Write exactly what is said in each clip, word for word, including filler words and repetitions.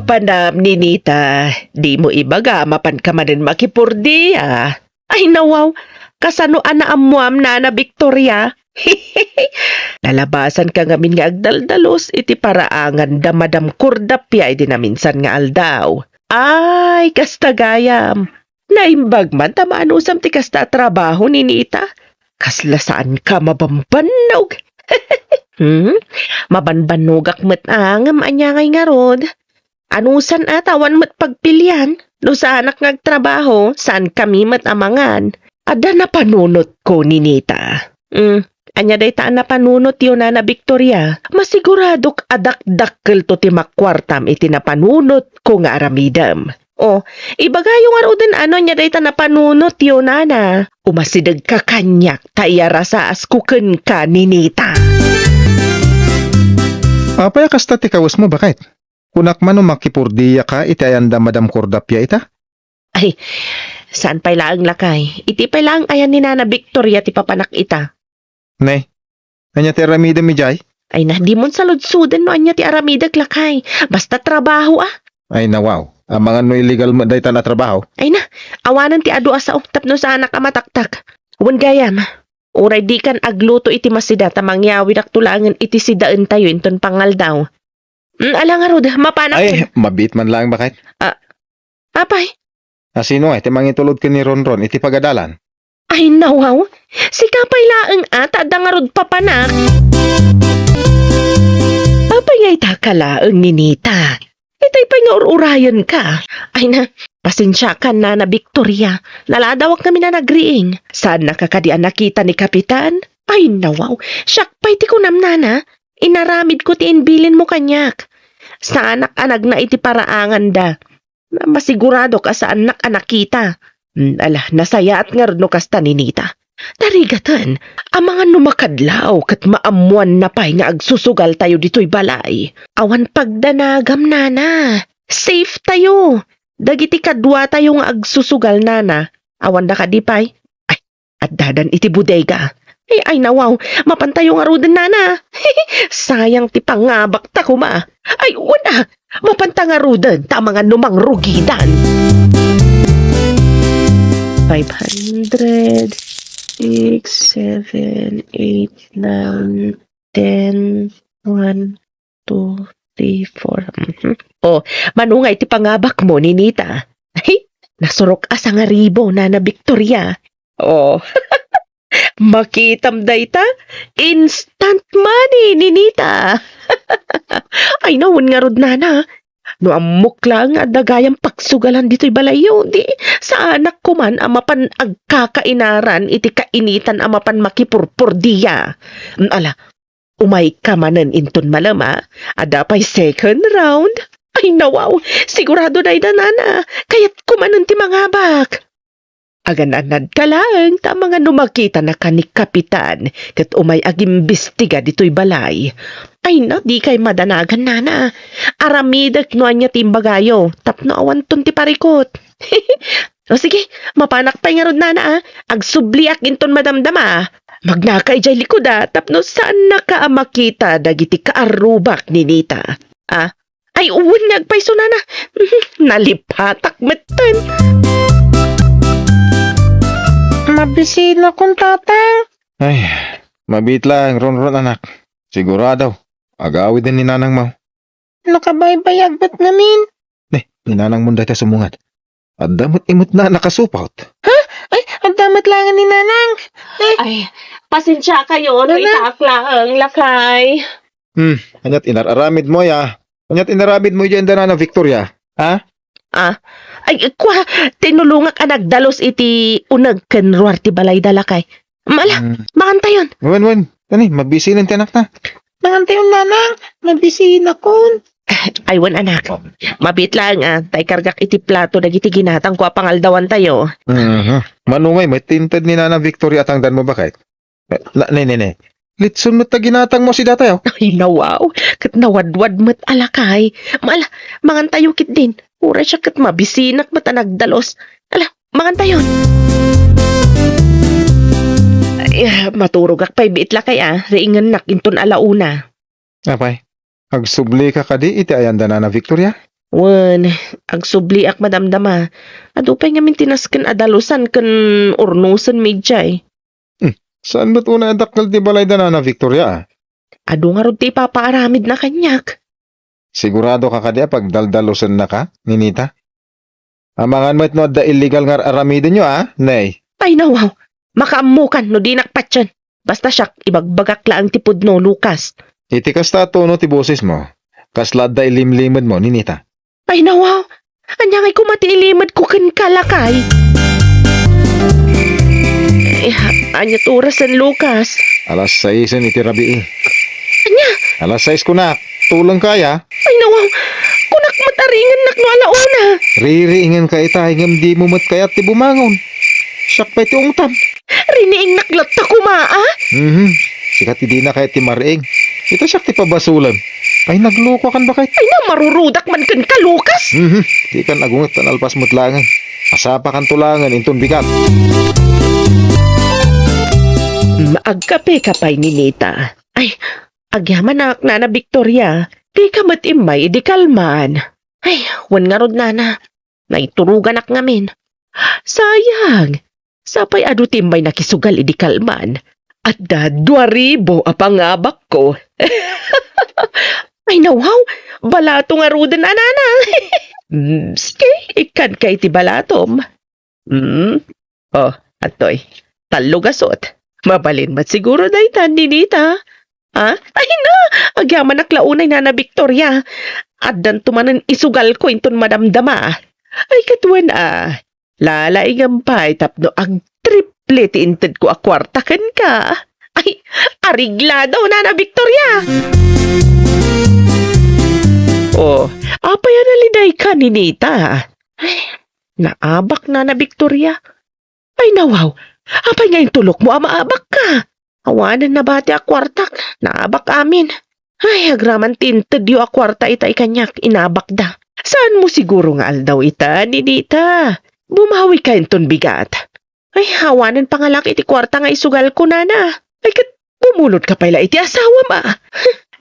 panam, Ninita, dimo ibaga, mapanka manen makipurdia. Ay, nawaw, kasano a naammoam, Nana Victoria? Nalabasanka ngamin nga agdaldalos iti paraangan da Madam Cordapia idi naminsan nga aldaw. Ay, kasta gayam. Naimbag man ta maanusam ti kasta a trabaho, Ninita. Kasla saanka mabambannog. Hmm? Mabanbannogak met a ngem ania ngay ngarud? Anusan a ta awan met pagpilian? No saanak nga agtrabaho, saankami met a mangan. Adda napanunotko, Ninita. Hmm, ania dayta a napanunotyo, Nana Victoria? Masiguradok a dakdakkelto ti makuartam iti napanunotko nga aramidem. O, ibagayo ngaruden no ania dayta napanunotyo, Nana. Umasidegka kaniak ta iyarasaasko kenka, Ninita. Apay a kasta ti kawesmo, baket? Kunak man no makipurdiaka iti ayan da Madam Cordapia ita? Ay, saan pay laeng, lakay. Iti pay laeng ayan ni Nana Victoria ti papanak ita. Ne, ania ti aramidem idiay? Ay na, dimon saludsoden no ania ti aramidek, lakay. Basta trabaho, a. Ay na, wow. Amangan no illegal met dayta a trabaho? Ay na, awanen ti adu a sao tapno saanak a mataktak. Wen gayam, uray dikan agluto iti masida ta mangyawidakto laengen iti sidaentayo inton pangaldaw. Mm, ala ngarud, mapanak. Ay, mabiit man laeng, baket. A, apay? A, sino ngay ti mangitulod ken ni Ronron iti pagadalan? Ay, nawaw. Sika pay laeng a ta adda ngarud papanak. Apay nga ita ka laeng, Ninita? Itay pay nga ur-urayenka. Ay na, pasensiakan, Nana Victoria. Naladawak ngamin a nagriing. Saannaka kadi a nakita ni Kapitan? Ay, nawaw. Siak pay ti kunam, Nana. Inaramidko ti imbilinmo kaniak. Saanak a nagna iti paraanganda. Masiguradok a saannak a nakita. Mm, ala, nasayaat ngarud no kasta, Ninita. Tarigaten, amangan no makadlaw ket maammoanna pay nga agsusugaltayo ditoy balay. Awan pagdanagam, Nana. Safetayo. Dagiti kaduatayo nga agsusugal, Nana, awanda kadi pay? Ay, addadan iti bodega. Ay, ay, nawaw, mapantayo ngaruden, Nana. Sayang ti pangabakta koma. Ay, wen a, mapanta ngaruden, ta amangan no mangrugidan. Five hundred, six, seven, eight, nine, ten, one, two, three, four. Mhm. O, mano ngay ti pangabakmo, Ninita? Ay, nasurok a sangaribu, Nana Victoria. O. Makitam dayta? Instant money, Ninita. Ay, na wen ngarud, Nana. No ammok laeng nga adda gayam pagsugalan ditoy balayyo, di saanak koman a mapan agkakainaran iti kainitan a mapan makipurpurdia. Mm, ala, umayka manen inton malem a, adda pay second round. Ay, nawaw, sigurado dayta, Nana. Kayatko manen ti mangabak. Agan-anadka laeng ta amangan no makitanaka ni Kapitan ket umay agimbestiga ditoy balay. Ay na, dikay madanagan, Nana. Aramidek no ania ti imbagayo tapno awanton ti parikut. O sige, mapanak pay ngarud, Nana, a. Agsubliak inton madamdama. Magnaka idiay likod, a, tapno saannaka a makita dagiti kaarrubak ni Ninita. A, ay, wen nga agpayso, Nana. Nalipatak metten. Mabisinakon, Tatang. Ay, mabiit laeng, Ronron, anak. Sigurado, agawiden ni nanangmo. Nakabaybayag met ngamin. Ne, ni nanangmo dayta sumungad. Adda met imut na nakasupot. Ha? Ay, adda met laeng ni Nanang. Ay. Ay, pasensiakayo no Nanang. Itaak laeng, lakay. Hmm, aniat inar-aramidmo, ya? Aniat inaramidmo idiay anda Nana Victoria? Ha? A, ay, kua, tinulongak a nagdalus iti uneg ken ruar ti balayda, lakay. Ala, hmm. Mangantayon. Wen, wen. Kani, mabisinen ti anakna. Mangantayon, Nanang. Mabisinakon. Ay, wen, anak. Mabiit laeng, a, ta ikargak iti plato dagiti ginatangko a pangaldawantayo. Mhm. Mano ngay met ti inted ni Nana Victoria a tangdanmo, baket? Na, ne, ne, ne. Litson met ta ginatangmo a sidatayo. Ay, nawaw. Ket nawadwad met a, lakay. Ala, mangantayo ketdin. Uray siak ket mabisinak met a nagdalus. Ala, mangantayon. Ay, maturogak pay biit, lakay, a. Riingennak inton ala una. Apay, agsublika kadi iti ayan da Nana Victoria? Wen, agsubliak madamdama. Adu pay ngamin ti nasken a dalusan ken urnosen mi idiay. Hmm, saan met unay a dakkel ti balay da Nana Victoria, a? Adu ngarud ti ipapaaramidna kaniak. Sigurado ka kadi a pagdaldalosennaka, Ninita? Amangan met no adda illegal nga ar-aramidenyo, a, Nay? Ay, nawaw. Makaammokan no dinak patien. Basta siak, ibagbagak laeng ti pudno, Lucas. Iti kasta a tono ti bosesmo, kasla adda ilimlimedmo, Ninita? Ay, nawaw. Ania ngay koma ti ilimedko kenka, lakay? Eh, ania ti orasen, Lucas? Alas saisen iti rabii. Ania? Alas sais kunak. Tulengka aya? Ay, nawaw. Kunak met a riingennak no ala una. Ririingenka itay ngem dimo met kayat ti bumangon. Siak pay ti ungtam. Riniingnak latta koma, a? Mhm. Sika ti dina kayat ti mariing. Ita siak ti pabasolem. Ay, naglokoakan, baket. Ay, na, marurudak man kenka, Lucas. Mhm. Dikan agunget ta nalpas met laengen. Asapakanto laengen inton bigat. Mm, agkapeka pay, Ninita. Ay, agyamanak, Nana Victoria. Dika met immay idi kalman. Ay, wen ngarud, Nana. Naituroganak ngamin. Sayang. Sapay adu ti immay nakisugal idi kalman. Adda dua ribu a pangabakko. Ay, nawaw. Balato ngaruden a, Nana. Mm, sige, ikkanka iti balatom. Mm. Oh, atoy. Tallo gasut. Mabalin met siguro dayta, Ninita. Ha? Ay na! Agyamanak la unay, Nana Victoria. Addanto manen isugalko inton madamdama. Ay, ket wen a. Lalaingem pay tapno agtriple ti intedko a kuarta kenka. Ay, areglado, Nana Victoria! Oh, apay a nalidayka, Ninita? Ay, naabak, Nana Victoria. Ay, nawaw. Apay nga intulokmo a maabakka? Awanen nabati a kuartak. Naabak amin. Ay, agraman ti intedyo a kuarta itay kaniak, inabakda. Saanmo siguro nga aldaw ita, Ninita? Bumawika inton bigat. Ay, awanen pangalak iti kuarta nga isugalko, Nana. Ay, ket bumulodka pay la iti asawam, a.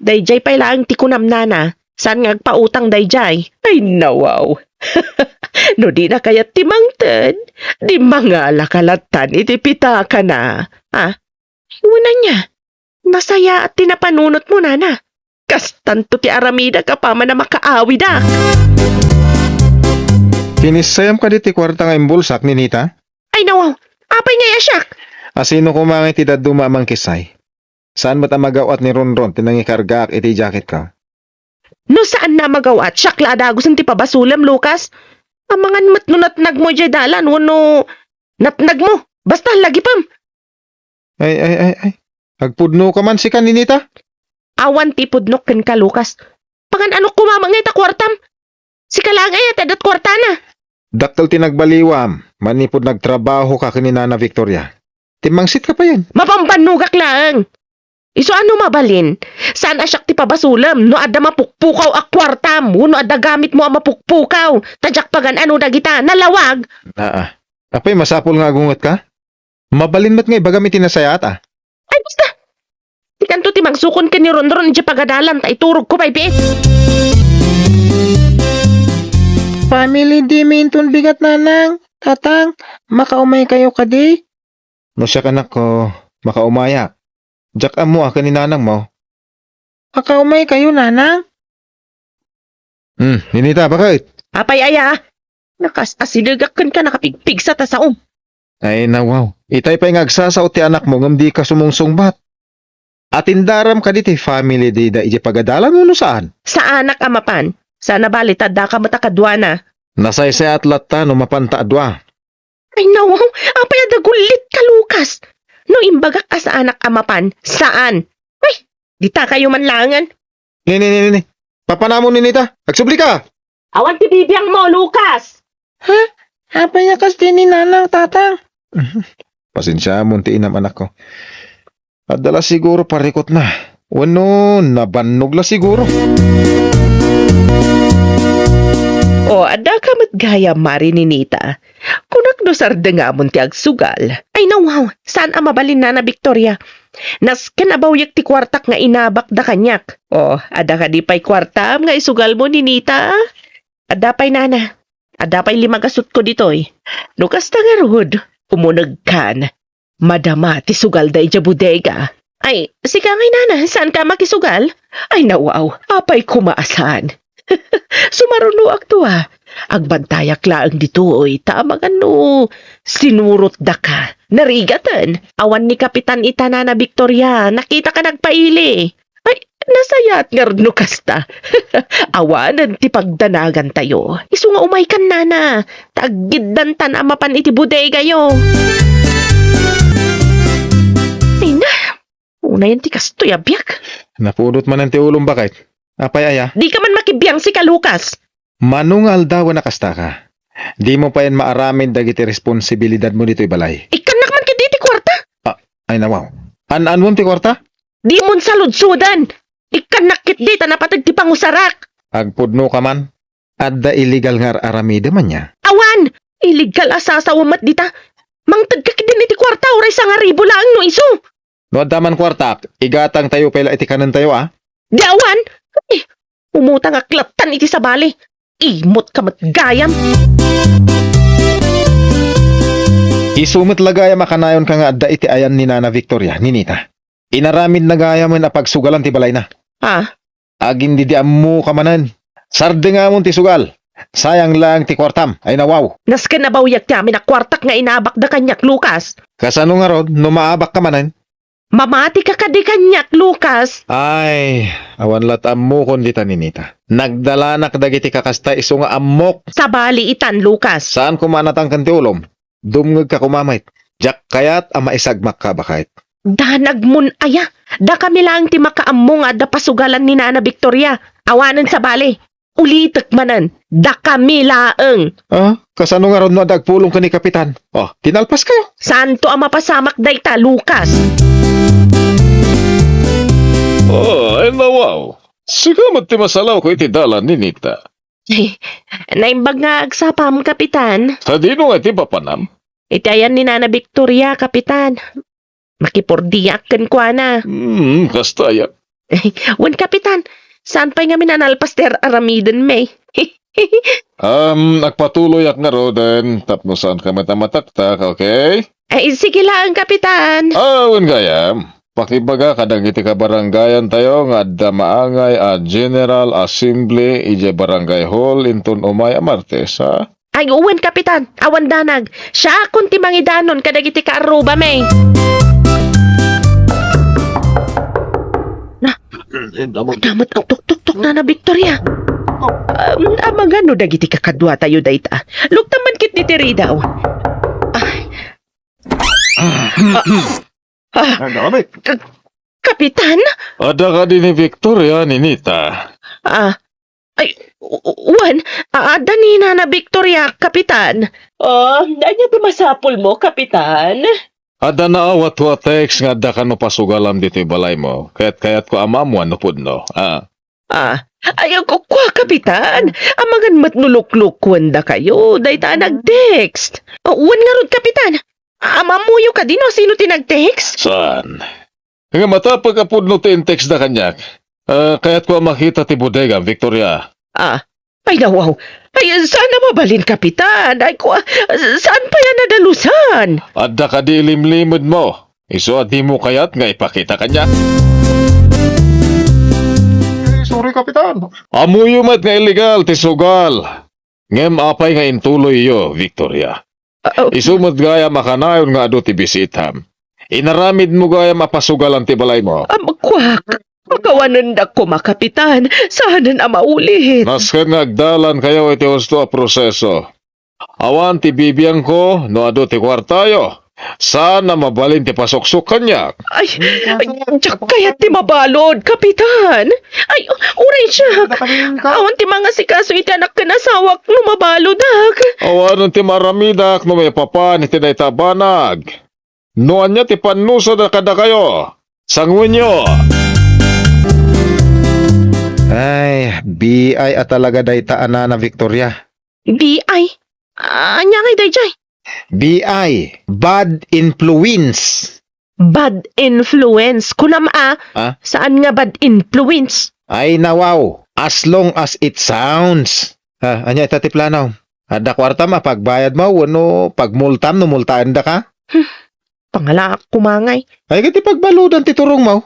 Daydiay pay laeng ti kunam, Nana. Saan nga agpautang daydiay? Ay, nawaw. No dina kayat ti mangted, di mangalaka lattan iti pitakana. Ah, wen ania? Nasayaat ti napanunotmo, Nana. Kastanto ti aramidak apaman a makaawida. Kinissayam kadi ti kuarta nga imbulsak, Ninita? Ay, nawaw. Apay ngay a siak? Asino koma ngay ti dadduma a mangkissay? Saan met a magaw-at ni Ronron ti nangikargaak iti jacketko? No saanna a magaw-at, siak la a dagusen ti pabasolem, Lucas. Amangan met no natnagmo idiay dalan wenno natnagmo. Basta lagipem. Ay, ay, ay, ay. Agpudnoka man sika, Ninita? Awan ti ipudnok kenka, Lucas. Pangan-anok koma met ngay ta kuartam. Sika laeng aya ti adda ti kuartana. Dakkel ti nagbaliwam manipud nagtrabahoka ken ni Nana Victoria. Timmangsitka payen. Mapambannogak laeng. Isu a no mabalin, saan a siak ti pabasolem no adda mapukpukaw a kuartam wenno adda gamitmo a mapukpukaw, ta diak pagan-ano dagita. Nalawag. Aa. Apay, masapul nga agungetka? Mabalin met nga ibagam iti nasayaat, a. Ay, basta! Dikanto ti mangsukon ken ni Ronron idiay pagadalan ta iturogko pay biit. Family day mi inton bigat, Nanang, Tatang, makaumay kayo kadi? No siak, anakko, makaumayak. Diak ammo a ken ni nanangmo. Makaumay kayo, Nanang? Hmm, Ninita, baket? Apay aya? Nakas-asidegak kenka, nakapigpigsa ta saom. Ay, nawaw. Itay pay nga agsasao ti anakmo ngem dika sumungsungbat. Atindaram kadi ti family day da idiay pagadalan wenno saan? Saanak a mapan. Saan a bali ta addaka met a kaduana. Nasaysayaat latta no mapanta a dua. Ay, nawaw, apay a dagullit ka, Lucas? No imbagak a saanak a mapan, saan? Ay, dita kayo man laengen. Ni, ni, ni, ni, ni. Papanamon, Ninita. Agsublika! Awan ti bibiangmo, Lucas! Ha? Apay a kas ti ni Nanang, Tatang? Pasensiamon ti inam, anakko. Adda la siguro parikutna. Wenno, nabannog la siguro. O, addaka met gayam, Mari Ninita. Kunak no sardengamon ti agsugal. Ay, nawaw, saan a mabalin, Nana Victoria? Nasken a bawyek ti kuartak nga inabakda kaniak. O, adda kadi pay kuartam nga isugalmo, Ninita? Adda pay, nana. Adda pay lima gasutko ditoy. No kasta ngarud, umunegkan. Madama ti sugalda idiay bodega. Ay, sika ngay, nana, saanka a makisugal? Ay, nawaw, apay koma a saan. Sumarunoakto a. Agbantayak laeng ditoy, ta amangan no sinurotdaka. Narigaten, awan ni Kapitan ita, nana Victoria, nakitaka nagpaili. Ay, nasayaat ngarud no kasta. Awanen ti pagdanagantayo. Isu nga umaykan, nana, ta aggiddantan a mapan iti bodegayo. Ay na, unayen ti kastoy a biag. Napudot manen ti ulom, baket. Apay aya? Dika man makibiang, sika, Lucas. Mano nga aldawen a kastaka? Dimo payen maaramid dagiti responsibilidadmo ditoy balay. Ikkannak man ketdi ti kuarta. Ah, ay nawaw. An-anuem ti kuarta? Dimon saludsoden. Ikkannak ketdi ta napateg ti pangusarak. Agpudnoka man. Adda illegal nga ar-aramidem ania? Awan! Illegal a sasawa met dita. Mangtegka ketdin iti kuarta, uray sangaribu laeng no isu. No adda man kuartak, igatangtayo pay la iti kanentayo, a? Di awan! Ay, umutangak lattan iti sabali. Imutka met gayam. Isu met la gayam a kanayonka nga adda iti ayan ni Nana Victoria, ninita. Inaramidna gayamen a pagsugalan ti balayna. Ah? Agin-didiammoka manen. Sardengamon ti sugal. Sayang laeng ti kuartam, ay nawaw. Nasken a bawiak ti amin a kuartak nga inaabakda kaniak, Lucas. Kasano ngarud no maabakka manen? Mamatika kadi kaniak, Lucas. Ay, awan lat ammokon dita, ninita. Nagdalanak dagiti kakasta isu nga ammok. Sabali itan, Lucas. Saan koma a natangken ti ulom? Dumngegka koma met. Diak kayat a maisagmakka, baket. Danagmon aya? Dakami laeng ti makaammo nga adda pasugalan ni Nana Victoria. Awanen sabali. Ulitek manen, dakami laeng. Ah, kasano ngarud no adda agpulong ken ni Kapitan? Oh, tinalpaskayo. Saanto a mapasamak dayta, Lucas. Oh, ay nawaw. Sika met ti masalawko iti dalan, ninita. Naimbag nga agsapam, Kapitan. Sadino nga iti papanam? Iti ayan ni Nana Victoria, Kapitan. Makipurdiak kenkuana. Hmm, kasta aya. Wen, Kapitan, saan pay ngamin a nalpas ti ar-aramiden, may? Um, agpatuloyak ngaruden tapno saanka met a mataktak, okay? Ay, sige laeng, Kapitan. Ah, wen gayam. Pakibaga kadagiti kabarangayantayo nga adda maangay a General Assembly idiay Barangay Hall inton umay a Martes, ha? Ay, wen, Kapitan. Awan danag. Siakon ti mangidanon kadagiti kaarrubami. Na, adda met ang tuktuktok, Nana Victoria. Um, amangan no dagiti kakaduatayo dayta. Luktam man ketdi ti ridaw. Ay. Ah, ah, Nagdamit. Ka-, Kapitan? Adda kadi ni Victoria, ninita? Ah, ay, u-, u-, wen, a-, adda ni Nana Victoria, Kapitan. Oh, ania ti masapulmo, Kapitan? Adda naawatko a text nga adda kano pasugalam ditoy balaymo, ket kayatko a maammuan no pudno. Ah. Ah, ay, ku-, kua, Kapitan. Amangan met no luklukuendakayo dayta a nag-text. Oh, wen ngarud, Kapitan. Amammuyo kadi no sino ti nag-text? Saan? Ngem a tapek a pudno ti in-textda kaniak, ah, kayatko a makita ti bodega, Victoria. Ah, ay, nawaw. Ay, saan a mabalin, Kapitan? Ay, kua, saan pay a nadalusan? Adda kadi ilimlimedmo? Isu a dimo kayat nga ipakita kaniak? Eh, sorry, Kapitan. Ammoyo met nga illegal ti sugal. Ngem apay nga intuloyyo, Victoria? Ah, oh. Isu met gayam a kanayon nga adu ti bisitam. Inaramidmo gayam a pasugalan ti balaymo. Ah, kuak. Pakawanendak koma, Kapitan. Saanen a maulit. Nasken nga agdalankayo iti husto a proseso. Awan ti bibiangko no adu ti kuartayo. Saan a mabalin ti pasuksok kaniak. Ay, ay, diak kayat ti mabalud, Kapitan. Ay, uray siak. Awan ti mangasikaso iti anak ken asawak no mabaludak. Awanen ti maaramidak no maipapan iti dayta a banag. No ania ti pannusada kadakayo, sanguenyo. Ay, B I a talaga dayta a Nana Victoria. B I? Ania ngay daydiay? B I, bad influence. Bad influence. Kunam a, ah? Saan nga bad influence? Ay, nawaw. As long as it sounds. Ah, ania ita ti plano? Adda kuartam a pagbayadmo wenno pagmultam no multaendaka? Pangalaak koma ngay. Ay, ket ti pagbaludan ti turongmo.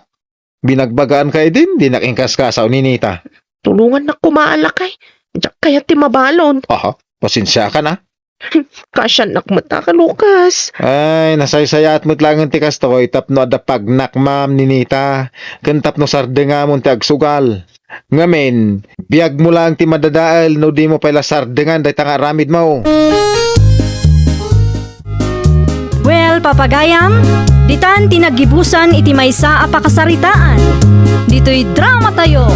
Binagbagaanka idin, dinak inkaskasaw ni Nita. Tulongannak koma a lakay. Diak kayat ti mabalud. Aha, pasensiakan a. Kaasiannak met a, Lucas. Ay, nasaysayaat met laengen ti kastoy tapno adda pagnakmam ni Nita, ken tapno sardengamon ti agsugal. Ngamin, biagmo laeng ti madadael no dimo pay la sardengan dayta nga aramidmo. Well, papagayam, ditan ti naggibusan iti maysa a pakasaritaan. Ditoy drama tayo.